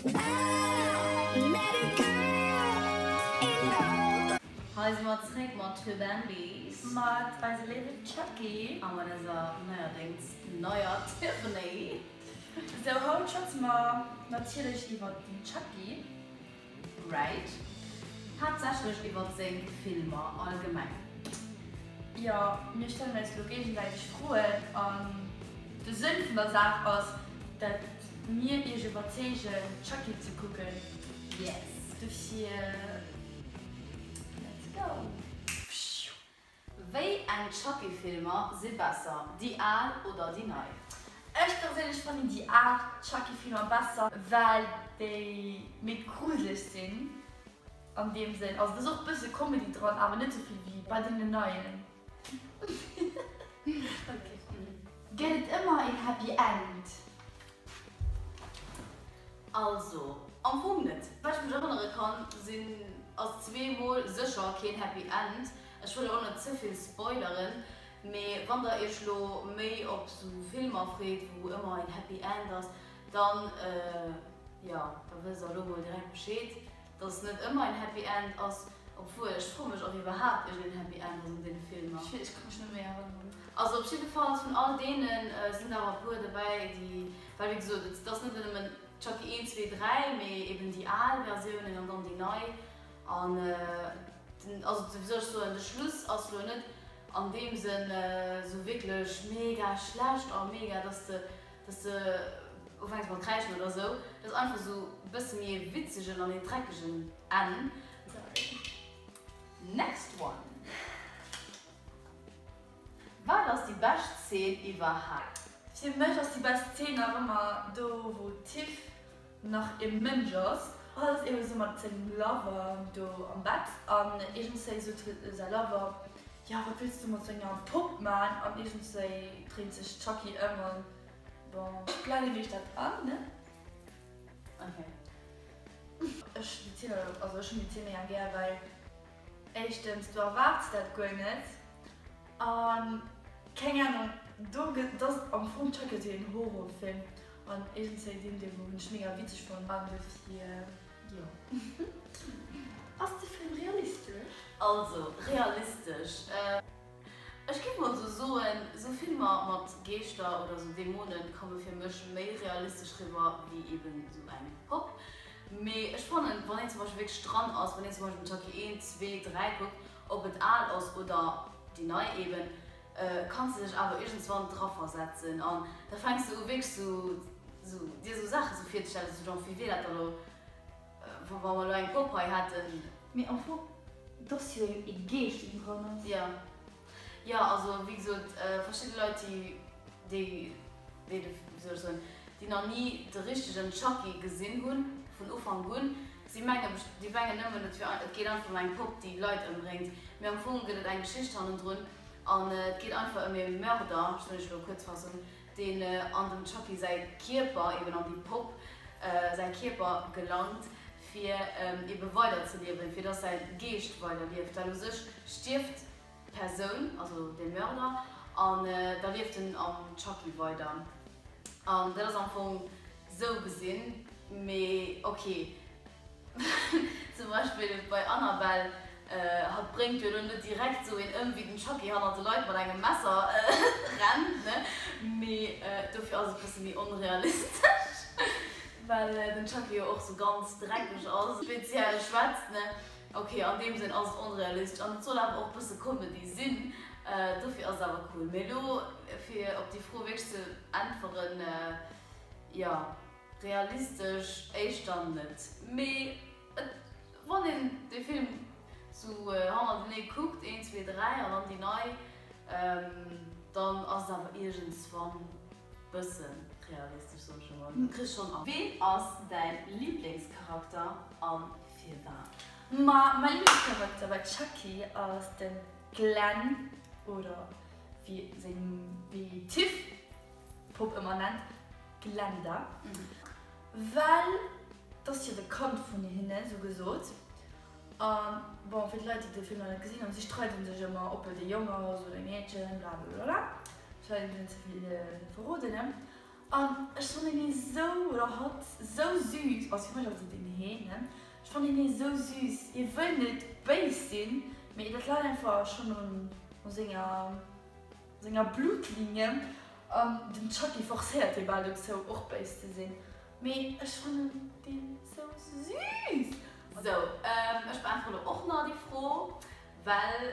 Hei si mer zréck mat Two Bambis. Mat eise léiwen Chucky. A mat eiser neierdéngs neier Tiffany. Sou, haut schwätze mer natierlech iwwert den Chucky. Right. Haaptsächlech iwwert seng Filmer allgemeng. Jo, mir stellen eis elo géigesäiteg Froen an de Sënn vun der Saach ass, dat mir iech iwwerzeegen Chucky ze kucken. Yes. Dofir let's go! Wéi eng Chucky-Filmer si besser, déi al oder déi nei? Ech perséinlech fannen déi al Chucky-Filmer besser, well déi méi gruseleg sinn an deem Sënn. Also et ass och e bësse Comedy dran, awer net esou vill wéi bei deenen neien. Gëtt et ëmmer een Happy End? Also, am Fong net. Wat ech mech erënnere kann, sinn, ass zweemol sécher keen Happy End. Ech wëll och net ze vill spoileren, mee wann der iech lo méi op sou Filmer freet, wou ëmmer een Happy End ass, dann, jo, da wësst der elo mol direkt Bescheed. Dass et net ëmmer een Happy End ass, obwuel ech froe mech ob iwwerhaapt iergend een Happy End ass an deene Filmer. Ech ka mech net méi erënneren. Also op jiddefalls vun all deene sinn der awer e puer dobäi déi, well wéi gesot et ass net nëmmen Chucky 1, 2, 3, mee eben déi al Versiounen an dann déi nei an den, also wéi soll ech soen, de Schluss ass lo net an deem Sënn esou wierklech mega schlecht a mega dass de Dass de ufänks mat kräischen oder sou. Dat ass einfach sou bësse méi ee witzegen an een dreckegen Enn. Next one. Wat ass déi bescht Zeen iwwerhaapt? Fir mech ass déi bescht Zeen nach ëmmer do wou d'Tiff nach ee Mënsch ass. Hatt ass eben sou mat sengem Lover do am Bett an iergendswéi sot säi Lover, jo wat wëlls du mat sou enger Popp man an iergendswéi dréint sech d'Chucky ëm an bon. Ech blenden iech dat an, ne? Ok. Ech déi Zeen, also ech hunn déi Zeen mega gär, well éischtens du erwaarts dat guer net an keng Ahnung, do gëtt, et ass am Fong Chucky esou een Horrorfilm An iergendzwéi deen Deel wou hunn ech mega witzeg fonnt an dofir jo. Ass de Film realistesch? Also realistesch, ech géif mol sou soen, sou Filmer mat Geeschter oder sou Dämonen komme fir mech méi realistesch riwwer wéi eben sou eng Popp. Mee ech fannen wann een zum Beispill wierklech dran ass, wann een zum Beispill Chucky 1, 2, 3 kuckt, ob et al ass oder déi nei eben, Kanns de dech awer iergendswann draversetzen an da fänks de u wierklech sou sou dir sou Saache sou virzestellen, sou genre wéi wier dat da lo wa wa mer lo eng Popp hei hätten. Mee am Fong, et ass jo ee Geescht deen dran ass. Jo, jo, also wéi gesot verschidde Leit déi déi déi de wéi soll ech soen déi nach ni de richtegen Chucky gesinn hunn vun Ufank un, si menge déi mengen nëmmen et wier et geet einfach ëm eng Popp déi Leit ëmbréngt, mee am Fong gëtt et eng Geschicht hannendrun. An et geet einfach ëm ee Mörder, ech soen iech elo Kuerzfassung, deen an dem Chucky säi Kierper, eben an déi Popp säi Kierper gelangt, fir ebe weiderzeliewen, fir dass säi Geescht weiderlieft. Well u sech stierft d'Persoun, also dee Mörder, an da lieft en am Chucky weider. An dat ass am Fong sou gesinn, mee ok. Zum Beispill bei Annabelle, hatt bréngt jo elo net direkt sou een ëm wéi den Chucky hannert de Leit mat engem Messer rennt, ne, mee dofir ass et bësse méi onrealistesch, well den Chucky jo och sou ganz dreckeg ass, speziell schwätzt, ne. Ok, an deem Sënn ass et onrealistesch an et soll awer och bësse Comedy sinn, dofir ass et awer cool. Mee elo fir op déi Fro wierklech ze äntweren, jo. Realistesch éischter net, mee et wann een de Film sou hannertenee kuckt, 1, 2, 3 an dann déi nei, dann ass et awer iergendswann bëssen realistesch soen ech emol. Du kriss schonn an. Ween ass däin Liblingscharakter an firwat? Ma mäi Liblingscharakter bei Chucky ass den Glenn oder wéi seng wéi d'Tiff Popp ëmmer nennt, Glenda, well et ass jo de Kand vun hinne sou gesot. A bon, fir d'Leit, déi de Film nach net gesinn hunn, si streiden sech ëmmer, ob et e Jong ass oder e Meedchen, blablabla. Ech well net ze vill verroden. An ech fannen hien esou, oder hatt, esou süß, also fir mech ass et een hien, ne, ech fannen hien esou süß, hie wëll net béis sinn, mee dat läit einfach schonn un senger, senger Blutlinie, an den Chucky forcéiert hie bal dozou och béis ze sinn, mee ech fannen deen esou süß. Sou, ech beäntwere lo och nach déi Fro, well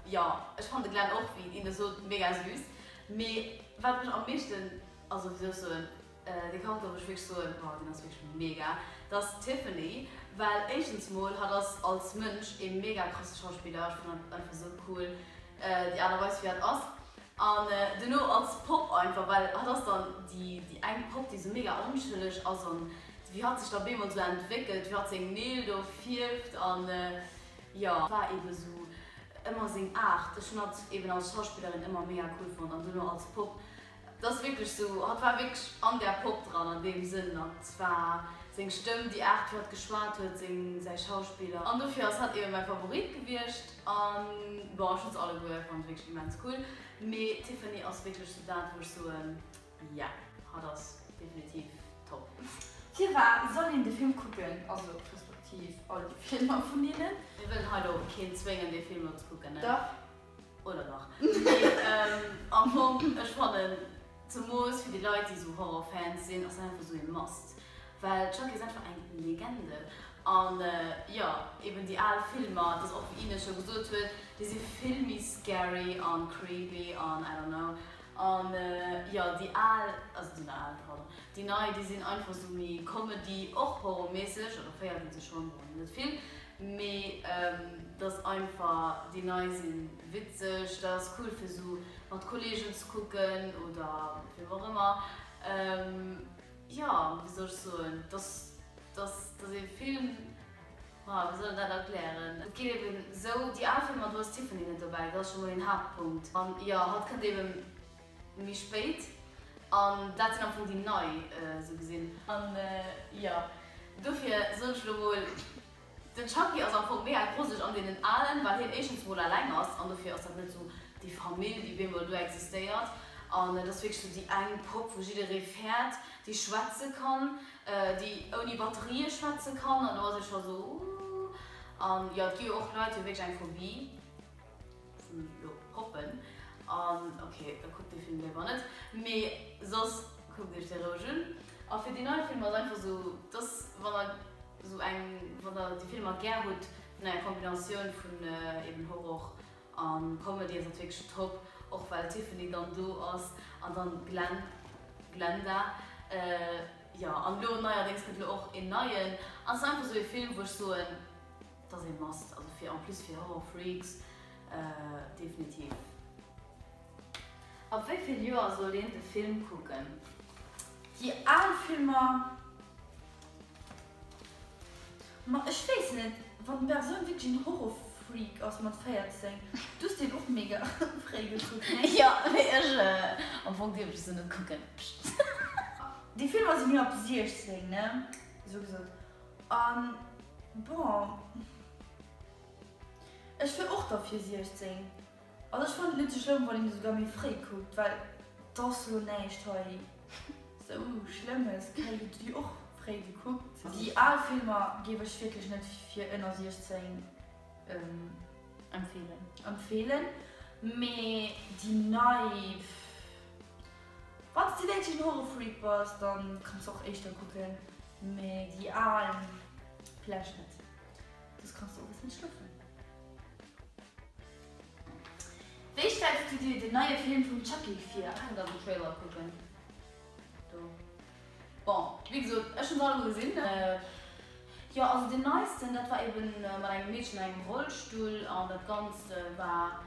jo, ech fannen de Glenn och, wéi d'Ines sot, mega süß. Mee wat mech am meeschten, also wéi soll ech soen, dee Charakter wou ech wierklech soen, wow, deen ass wierklech mega, dat ass d'Tiffany, well éischtens mol, hatt ass als Mënsch ee mega krasse Schauspiller, ech fannen hatt einfach sou cool, déi Aart a Weis wéi hatt ass, an duerno als Popp einfach, well hatt ass dann déi déi eng Popp déi sou mega onschëlleg ass an wéi hatt sech da beemol sou entwéckelt, wéi hatt seng Neel do fierft an jo, war ebe sou Ëmmer seng Aart, ech hunn hatt eben als Schauspillerin ëmmer mega cool fonnt an duerno als Popp, et ass wierklech sou, hatt war wierklech an där Popp dran an deem Sënn an et war seng Stëmm, déi Aart wéi hatt geschwat huet, seng, säi Schauspiller an dofir ass hatt eben mäi Favorit gewiescht an bon ech hunn se alleguer fonnt wierklech immens cool, mee d'Tiffany ass wierklech sou dat wou ech soen, ja hatt ass definitiv top. Firwat soll een de Film kucken, also respektiv all déi Filmer vun hinnen? Mir wëllen hei lo keen zwéngen dee Film lo ze kucken, ne? Dach. Oder dach. Mee am Fong, ech fannen, zemoos fir déi Leit déi sou Horror Fans sinn, ass dat einfach sou ee Must. Well Chucky ass einfach eng Legende. An jo, eben déi al Filmer, et ass och wéi Ines scho gesot huet, déi si vill méi scary an creepy an I don't know. An jo, déi al, also déi al, pardon, déi nei, déi sinn einfach sou méi Comedy, och horrormässeg, oder féiert een se schonn, bon, net vill, mee et ass einfach, déi nei si witzeg, dat ass cool fir sou mat Kollegen ze kucken oder mat wiem och ëmmer. Jo, wéi soll ech soen, et ass, et ass, et ass ee Film, Ma wéi soll een dat erklären? Et geet eben sou, déi al Filmer, do ass d'Tiffany net dobäi, dat ass scho mol een Haaptpunkt. An jo, hatt kënnt eben méi spéit an dat sinn am Fong déi nei sou gesinn. An jo, dofir soen ech lo mol, den Chucky ass am Fong mega groseg an deenen alen, well hien éischtens mol eleng ass an dofir ass dat net sou déi Famill, déi bemol do existéiert. An et ass wierklech sou déi eng Popp, wou jidderee fäert, déi schwätze kann. Déi ouni Batterië schwätze kann an do ass ee scho sou ooh. An jo, et gi jo och Leit, déi hu wierklech eng Phobie vun lo Poppen an ok, da kuckt dee Film léiwer net, mee soss kuckt iech dee roueg un. A fir déi nei Filmer ass einfach sou, dass wann der sou eng, wann der déi Filmer gär hutt vun enger Kombinatioun vun eben Horror An Comedy ass natierlech top, och well Tiffany dann do ass an dann Glenn, Glenda, jo an lo neierdéngs kënnt lo och een neien an ass einfach sou ee Film wou ech soen et ass ee must, also fir en plus fir Horror Freaks definitiv. Ab wéi vill Joer soll een de Film kucken? Déi al Filmer. Ma ech weess net, wann d'Persoun wierklech een Horrorfreak ass mat 14, du hues deen och mega fréi gekuckt, ne? Jo, mee ech, am Fong dierf ech se net kucken, pscht. Déi Filmer sinn jo ab 16, ne, sou gesot, an bon, ech wier och da fir 16. Also ech fannen et net sou schlëmm wann een esouguer méi fréi kuckt, well et ass lo näischt hei sou schlëmmes, Kelly huet déi och fréi gekuckt. Déi al Filmer géif ech wierklech net fir ënner 16 Empfehlen. empfehlen, mee déi nei, wann s de wierklech en Horrorfreak bass, dann kanns de och éischter kucken, mee déi al vläicht net, soss kanns de owes net schlofen. Wéi stells du dir den neie Film vum Chucky vir? Ech kann dann den Trailer kucken do. Bon, wéi gesot, ech hunn se alleguer gesinn. Jo, also deen neisten, dat war eben mat engem Meedchen an engem Rollstull an dat Ganzt war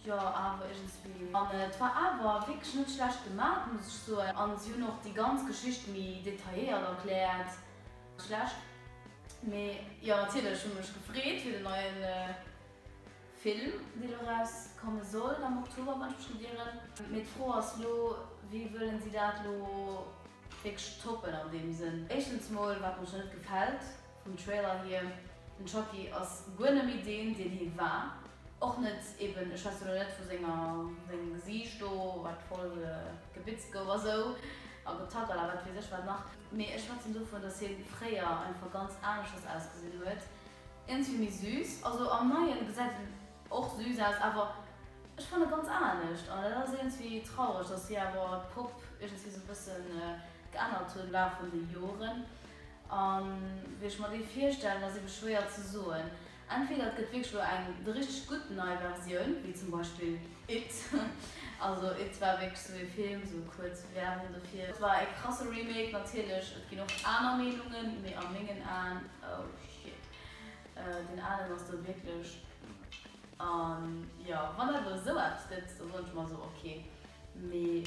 jo awer iergendswéi. An et war awer wierklech net schlecht gemat, muss ech soen. An si hunn och déi ganz Geschicht méi detailléiert erkläert. Schlecht, mee jo, natierlech hunn mech gefreet fir den neien Film, dee lo raus komme soll am Oktober, wann ech mech net ieren. Mee d'Fro ass lo, wéi wëllen si dat lo wierklech toppen an deem Sënn? Éischtens mol, wat mech net gefält vum Trailer hier, den Chucky ass guer net méi deen, deen hie war. Och net eben, ech schwätze lo net vu senger, sengem Gesiicht do, wat voll gebitzt gouf a sou. A getackert a wat weess ech wat nach. Mee ech schwätzen dovun, dass hien fréier einfach ganz aneschters ausgesinn huet. Iergendwéi méi süß. Also am neien gesäit en och süß aus, awer ech fannen e ganz anescht. An dat ass iergendwéi traureg, dass si awer d'Popp iergendwéi sou e bëssen geännert hunn am Laf vun de Joren. An wéi ech mer déi virstellen, ass ebe schwéier ze soen. Entweder et gëtt wierklech elo eng richteg gutt nei Versioun, wéi zum Beispill It. Also It war wierklech sou ee Film, sou kuerz Werbung dofir. Et war ee krasse Remake, natierlech, et ginn och aner Meenungen, mee a mengen Aen, oh shit, deen alen ass do wierklech. An jo, wann dat elo esou eppes gëtt, da soen ech mer esou, ok, mee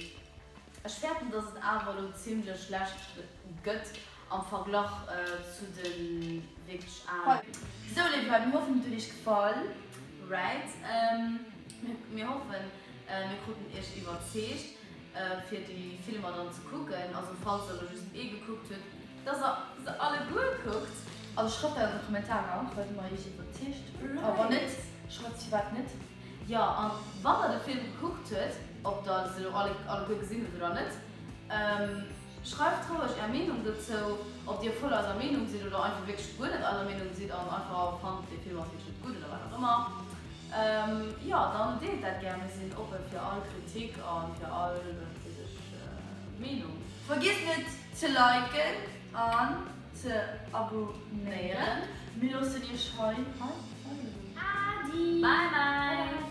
ech fäerten, dass et awer elo zimlech schlecht gëtt am Verglach zu de wierklech alen. Sou léif Leit, mir hoffen et huet iech gefall. Right, mir hoffen mir kruten iech iwwerzeegt fir déi Filmer dann ze kucken, also falls der elo just ee gekuckt hutt, dass der se alleguer kuckt. Also schreift dat an de Kommentarer, wat mer iech iwwerzeegt hunn, a wann net, schreift firwat net. Jo, an wann der de Film gekuckt huet, ob der se elo alleguer gesinn hutt oder net, schreift roueg är Meenung dozou, ob dir voll eiser Meenung sidd oder einfach wierklech guer net eiser Meenung sidd an einfach fannt, dee Film ass wierklech net gutt oder wat och ëmmer. Jo, dann deelt dat gär, mir sinn oppe fir all Kritik a fir all, wat weess ech, Meenung. Vergiesst net ze liken an ze abonnéieren. Mir loossen iech hei. Adi! Bye bye!